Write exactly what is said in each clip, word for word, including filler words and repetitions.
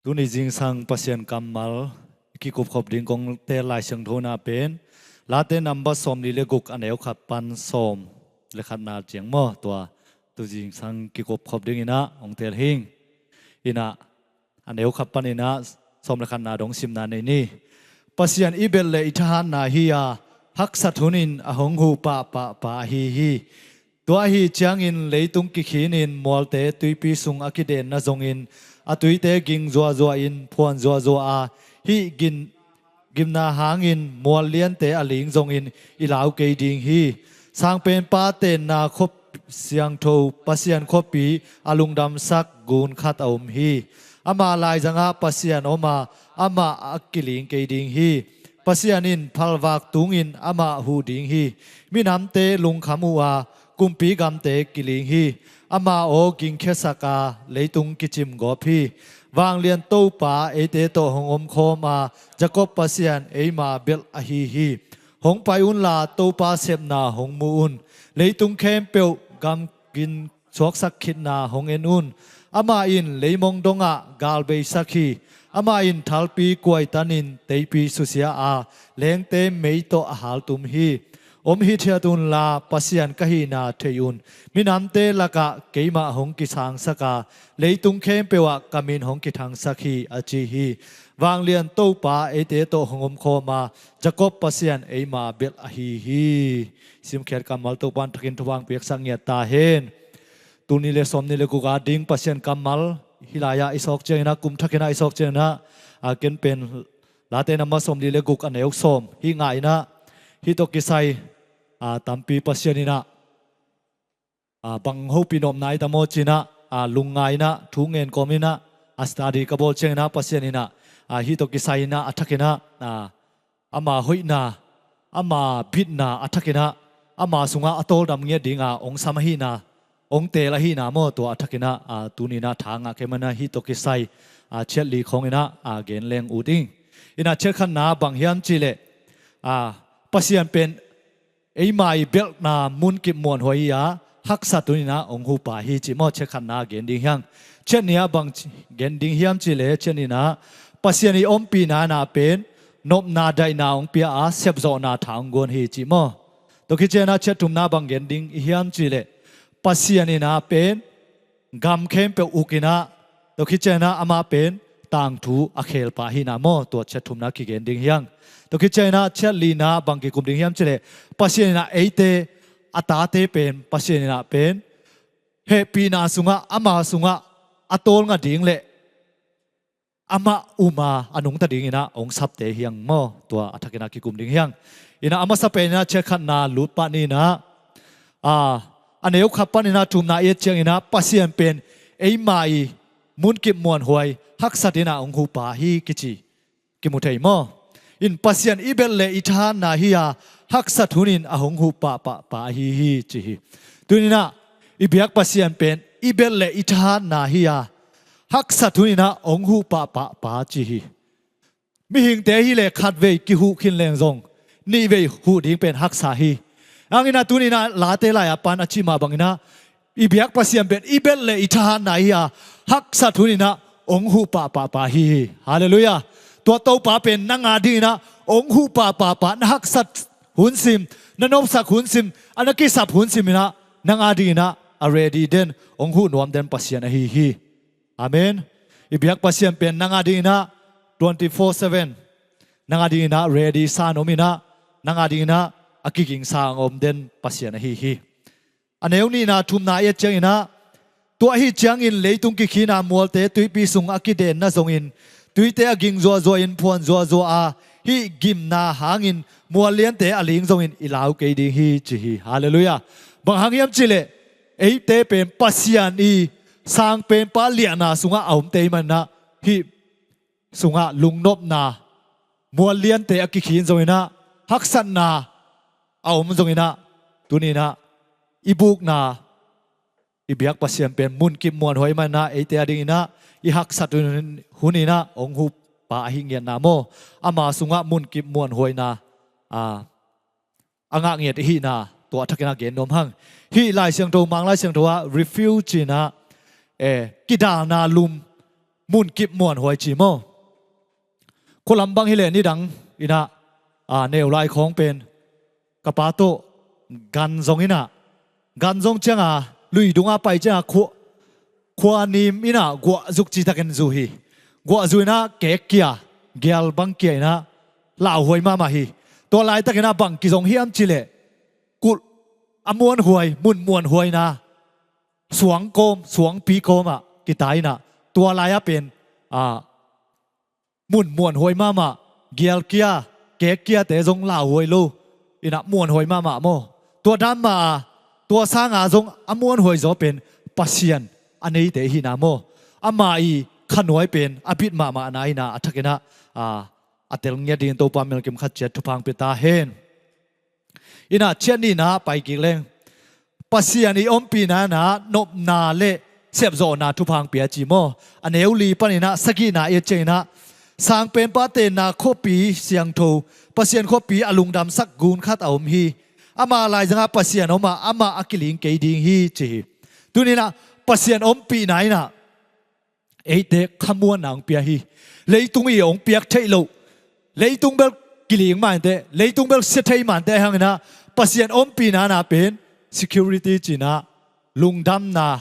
Tuni zingsang Pasian kammal i kikupkhop ding kong teel Lai Siangtho na pen Late number sawmli le guk a neu khat pan sawm le khatna ciang maw, tua tu zingsang kikupkhop ding inah hong teel hing. Inah a neu khat pan inah sawm le khatna dong simna nei ni. Pasian i belh le i thahatna hi a, haksat hunin a hong huh pahpah pa ahi hi. Tua ahi ciangin leitung kikhinin mualte tuipi sung a kidenna zongin a tuite ging zuahzuah in phuan zuahzuah a, hih gin gimna hangin mual liante a ling zongin i lau kei ding hi. Sangpenpa tenna khuap siangtho Pasian khuapi a lungdamsak gun khat a om hi. Ama laizangah Pasian om a, amah a kiling kei ding hi. Pasian in phalvak tungin amah huh ding hi. Minamte lungkham uh a, kumpi gamte kiling hi. Ama aw gingkhiasak a, leitung kicimgawp hi. Vanglian Topa eite tawh hong omkhawm a, Jakob Pasian eima belh ahi hi. Hong pai unla Topa sepna hong mu un. Leitung khempeuh gamgin suaksak khitna hong en un. Amah in leimong dongah gal beisak hi. Amah in thalpi kuaitanin teipi susia a, lengte mei tawh a haltum hi. Om hithiat unla Pasian ka hihna thei un. Minamte lakah keimah hong kisangsak a, leitung khempeuh ah ka min hong kithangsak hi, a ci hi. Vanglian Topa eite tawh hong omkhawm a, Jakob Pasian eima belh ahi hi. Simkhiat kammal Topa in thakin thupha piaksak ngiat ta hen. Tulni le sawmni le guk a ding Pasian kammal hih lai-ah i sawk cianginah, kum thakinah i sawk cianginah, a ken pen Late number sawmli le guk a neu sawm hih ngah inah, hih tawh kisai a tampi Pasian inah a bang hopih nopna i tam aw cinah, a lungngai inah thu ngen kawm inah a study ka bawl cianginah Pasian inah a hih tawh kisai inah a thakinah a ama hoihna, ama bitna a thakinah ama sungah a tawldam ngiat dinga hong sam ahihna, hong teel ahihna maw, tua a thakinah a tuninah tha ngah kei manah hih tawh kisai a chiat li khawnginah a gen leng ut ing. Inah chiat khatna bang hiam cihleh a Pasian pen eima i belhna munkip muanhuai hi a, haksat huninah hong huh pa hi cih maw, chiat khatna gen ding hiang. Chiat nih ah bang ci- gen ding hiam cihleh chiat nih inah Pasian i ompihna inah pen nopna daihna hong pia a, sepzawhna tha hong guan hi cih maw. Tua khit cianginah chiat thumna bang gen ding i hiam cihleh Pasian inah pen gam khempeuh uk inah, tua khit cianginah amah pen tangthu a khelpa ahihna maw, tua chiat thumna kigen ding hiang. Tua khit cianginah chiat lina bang kikum ding hiam cihleh Pasian inah eite a tate pen Pasian inah pen hehpihna sungah, ama sungah a tawlnga ding le amah um a a nungta dinginah hong sapte hiang maw, tua a thakinah kikum ding hiang. Inah a masa peninah chiat khatna lut pah ni inah, a a neu khat paninah thumna i et cianginah Pasian pen eima i munkip muanhuai haksat inah hong huh pa hi kici kimu thei maw. In Pasian i belh le i thahatna hi a, haksat hunin a hong huh pahpah pa ahi hi ci hi. Tuninah i biak Pasian pen i belh le i thahatna hi a, haksat huninah hong huh pahpah pa ci hi. Mihingte hileh khatvei kihuh khin leng zong nihvei huh ding pen haksa hi. Hanginah tuninah Late lai-ah pan a cih mah banginah i biak Pasian pen i belh le i thahatna hi a, haksat huninah hong huh pahpah pa hi hi. Halleluiah. Tua Topa pen nang a dinginah hong huh pahpah pa, na haksat hun sim, na nopsak hun sim, a na kisap hun siminah nang a dinginah a ready den, hong huh nuam den Pasian ahi hi. Amen. I biak Pasian pen nang a dinginah twenty four seven nang a dinginah ready sa a om inah, nang a dinginah a kigingsa a om den Pasian ahi hi. A neu nihna thumna i et cianginah, tua ahi ciangin leitung kikhina mualte tuipi sung a kidenna zongin tuite a ging zuahzuah in phuan zuahzuah a, hih gimna hangin mual liante a ling zongin i lau kei ding hi ci hi. Halleluiah. Bang hang hiam cihleh eite pen Pasian i sangpenpa liahna sungah a omte i manah hih sungah lungnopna, mual liante a kikhin zonginah, haksatna a om zonginah, tuninah i bukna, i biak Pasian pen munkip muanhuai manah eite a dinginah i haksat hun, huninah hong huh pa ahi ngiatna maw, ama sungah munkip muanhuaina a a ngah ngiat ihihna tua a thakinah gen nuam hang. Hih Lai Siangtho, Mang Lai Siangtho ah refuge cinah, eh, kidalna lum, munkip muanhuai ci maw? Khualam bang hileh nidang inah, a, neu lai khawng pen ka pa tawh gan zong inah, gan zong cianga, lui dungah pai cianga khua, khua nim inah guah zuk citakin zu hi. Guah zu inah kek kia, gial bang kia inah lauhuai mahmah hi. Tua laitakinah bang kizong hiam cileh kulh a muanhuai, mun muanhuaina suang kawm, suangpi kawmah kita inah, tua lai-ah pen, a, mun muanhuai mahmah, gial kia, kek kiate zong lauhuai lo inah muanhuai mahmah maw? Tua dan mah a, tua sanga zong a muanhuai zaw pen Pasian a neite ihina maw? Ama i khanuai pen a bit mahmahna inah a thakinah, a, a tel ngiat dingin Topa melkim khat ciat thupha hong pia ta hen. Inah ciat nihna pai kik leng, Pasian i ompihna inah nopna le sepzawhna thupha hong pia ci maw? A neu li paninah sagihna i et cianginah, Sangpenpa tenna khuapi siangtho, Pasian khuapi a lungdamsak gun khat a om hi. Ama laizangah Pasian om a, amah a kiling kei ding hi ci hi. Tuninah Pasian ompihna inah eite khamuanna hong pia hi. Leitung i hong piak theih loh, leitung bel kiling mah inteh, leitung bel sia thei mah inteh, hanginah Pasian ompihna inah pen security cinah lungdamna,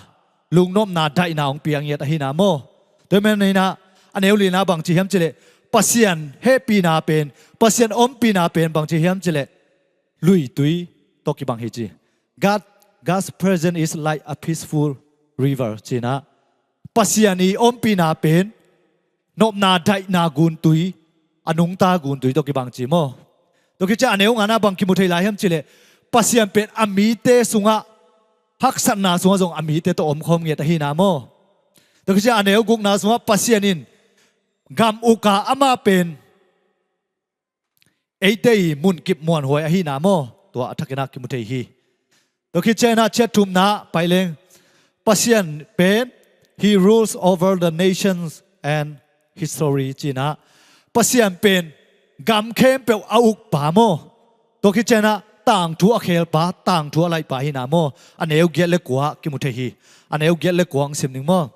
lungnopna, daihna hong pia ngiat ahina maw? Tua maninah a neu lina bang ci hiam cileh, Pasian hehpihna pen, Pasian ompihna pen bang ci hiam cileh, luitui tawh kibang hi ci. God, God's presence is like a peaceful river cinah, Pasian i ompihna pen nopna daihna guntui, a nungta guntui tawh kibang ci maw? Tua khit ciah a neu ngana bang kimu thei lai hiam cileh, Pasian pen a mite sungah, haksatna sungah zong a mite tawh omkhawm ngiat ahina maw? Tua khit ciah a neu gukna sungah Pasian in gam uka amah pen eite i munkip muanhuai ahina maw? Tua a thakinah kimu thei hi. Tua khit cianginah ciat thumna pai leng, Pasian pen, He rules over the nations and history cinah, Pasian pen gam khempeuh a ukpa maw? Tua khit cianginah tangthu a khelpa, tangthu a laihpa hina maw? A neu giat le kua kimu thei hi. A neu giat le kua hong sim ning maw?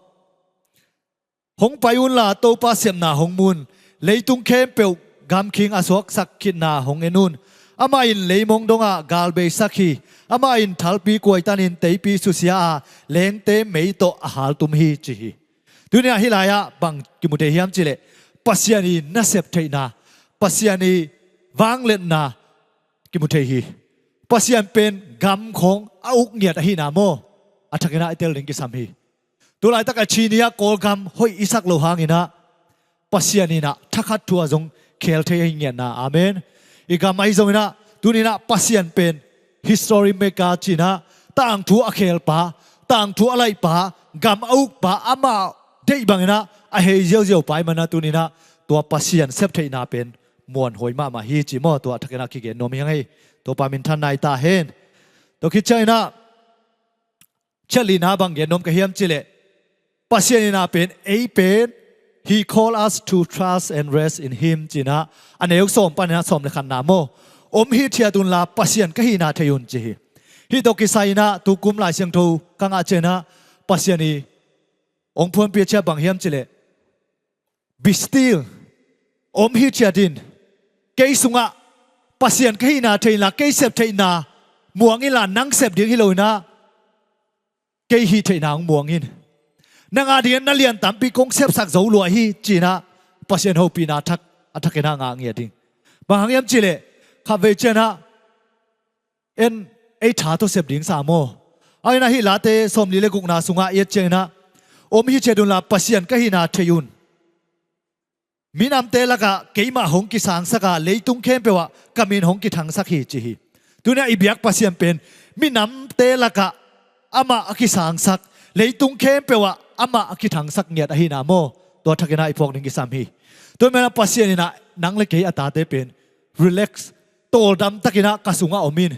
Hong pai unla Topa sepna hong mun, leitung khempeuh gamkhing a suaksak khitna hong en un. Amah in leimong dongah gal beisak hi. Amah in thalpi kuaitanin teipi susia a, lengte mei tawh a haltum hi ci hi. Tuninah hih lai-ah bang kimu thei hiam cileh, Pasian i nasep theihna, Pasian i vangliatna kimu thei hi. Pasian pen gam khawng a uk ngiat ahina maw? A thakinah i tel ding kisam hi. Tulaitak a China Kawlgam hoih i sak loh hanginah Pasian inah thakhat thu a zong khel thei ahi ngiatna. Amen. I gam ahi zonginah tuninah Pasian pen history maker cinah, tangthu a khelpa, tangthu a laihpa, gam a ukpa, amah deih banginah a hei ziauziaupa i manah tuninah tua Pasian septheihna pen muanhuai mahmah hi ci maw? Tua a thakinah kigen nuam hi hang ei. Topa minthanna hi ta hen. Tua khit cianginah ciat lina bang gen nuam ka hiam cileh, Pasian inah pen ei pen, He call us to trust and rest in Him cinah, a neu sawm paninah sawm le khatna maw? Om hithiat unla Pasian ka hihna thei un ci hi. Hih tawh kisai-inah tukum Lai Siangtho ka ngah cianginah Pasian i hong phuanpih ciat bang hiam cileh, be still. Om hithiat in. Kei sungah Pasian ka hihna thei inla, kei sep theihna muang inla, nang sep ding hi loinah kei hih theihna hong muang in. Nang a dingin na lian tampi kong sepsak zo lua hi cinah Pasian hopihna thak, a thakinah ngah ngiat ding. Bang hang hiam cileh, khatvei cianginah en ei tha tawh sep ding sa maw? Ahinah hih Late sawmli le gukna sungah i et cianginah, om hithiat unla Pasian ka hihna thei un. Minamte lakah keimah hong kisangsak a, leitung khempeuh ah ka min hong kithangsak hi ci hi. Tuninah i biak Pasian pen minamte lakah amah a kisangsak, leitung khempeuh ah amah a kithangsak ngiat ahina maw? Tua thakinah i phuak ding kisam hi. Tua maninah Pasian inah nang le kei a tate pen relax, tawldam takinah ka sungah om in.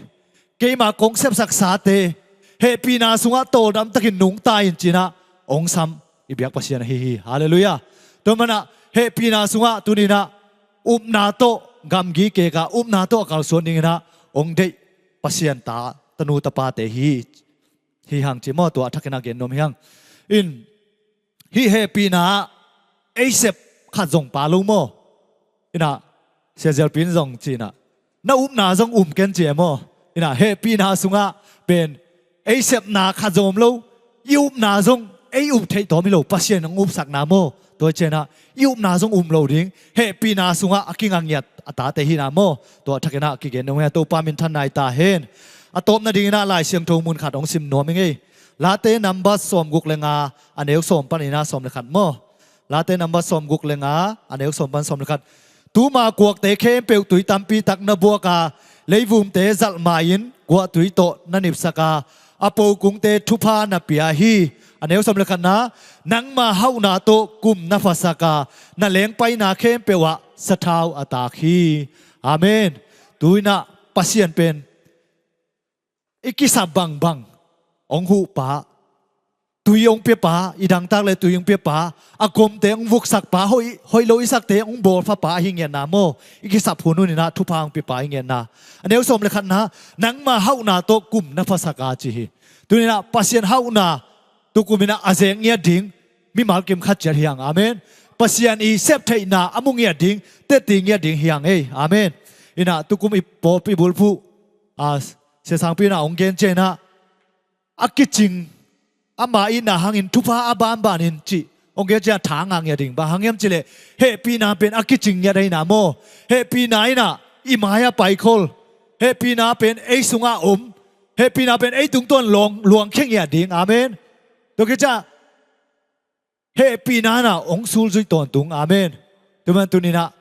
Keima kong sepsaksate hehpihna sungah tawldam takin nungta in cinah hong sam i biak Pasian ahi hi. Halleluiah. Tua manah hehpihna sungah tuninah upna tawh gamgi keka, upna tawh a kalsuan dinginah hong deih Pasian ta, tanu tapate hi, hi hang ci maw? Tua a thakinah gen nuam hi hang. In hih hehpihna ah ei sep khat zong pha lo maw? Inah, Sia Zialpi in zong ci inah, na upna zong um ken ci e maw? Inah, hehpihna sungah pen ei sepna khat zong om lo, i upna zong ei up theih tawm hi lo, Pasian hong upsakna maw? Tua hi cianah i upna zong um lo ding, hehpihna sungah a kinga ngiat a tate hi inah maw? Tua a thakinah kigen dong hi a, Topa minthanna hi ta hen. A tawpna dinginah Lai Siangtho mun khat hong sim nuam hi ngei. Late number sawmguk le nga, a neu sawm paninah sawm le khat maw? Late number sawmguk le nga, a neu sawm pan sawm le khat. Tuma kuakte khempeuh tui tampi tak na buak a, leivumte zalh ma-in guahtui tawh na nipsak a, a pokungte thupha na pia hi. A neu sawm le khatna, nangma hauhna tawh kum na phasak a, na lengpaina khempeuh ah sathau a taak hi. Amen. Tu inah Pasian pen i kisap bangbang hong huhpa, tui hong piapa, i dangtak le tui hong piapa, a gomte hong vuksakpa, hoih, hoih lo i sakte hong bawlphapa ahi ngiatna maw? I kisap hunhun inah thupha hong piapa ahi ngiatna. A neu sawm le khatna, nangma hauhna tawh kum na phasak a ci hi. Tu inah Pasian hauhna tukum inah a zek ngiat ding mimal kim khat ciat hi hang. Amen. Pasian i sep theihna a mu ngiat ding, tetti ngiat ding hi hang ei. Amen. Inah tukum i pawlpi bulphuh, a, Sia Sangpi inah hong gen cianah, a kicing, ama itna hangin thupha a banbanin cih hong gen cianah tha a ngah ngiat ding. Bang hang hiam cih leh hehpihna pen a kicing ngiat ahi inah maw? Hehpihna inah i mai-ah paikhol, hehpihna pen ei sungah om, hehpihna pen ei tungtawn luang, luangkhia ngiat ding. Amen. Tua khit ciah hehpihna inah hong sulzui tawntung. Amen. Tua man tu inah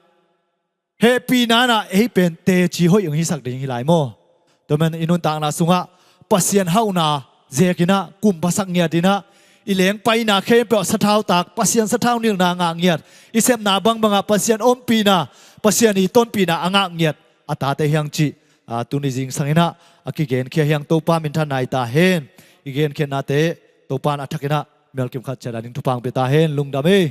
hehpihna inah ei pen teci hoih hong hisak ding hi lai maw? Tua man i nuntakna sungah Pasian hauhna zek inah kum phasak ngiat inah, i lengpaina khempeuh ah sathau taak, Pasian sathau nilhna ngah ngiat, i sepna bangbangah Pasian ompihna, Pasian i tonpihna a ngah ngiat a tate hi hang cih, a, tuni zingsang inah a kigenkhia hi hang. Topa minthanna hi ta hen. I genkhiatnate Topa in a thakinah mimal kim khat ciat a ding thupha hong pia ta hen. Lungdam ei.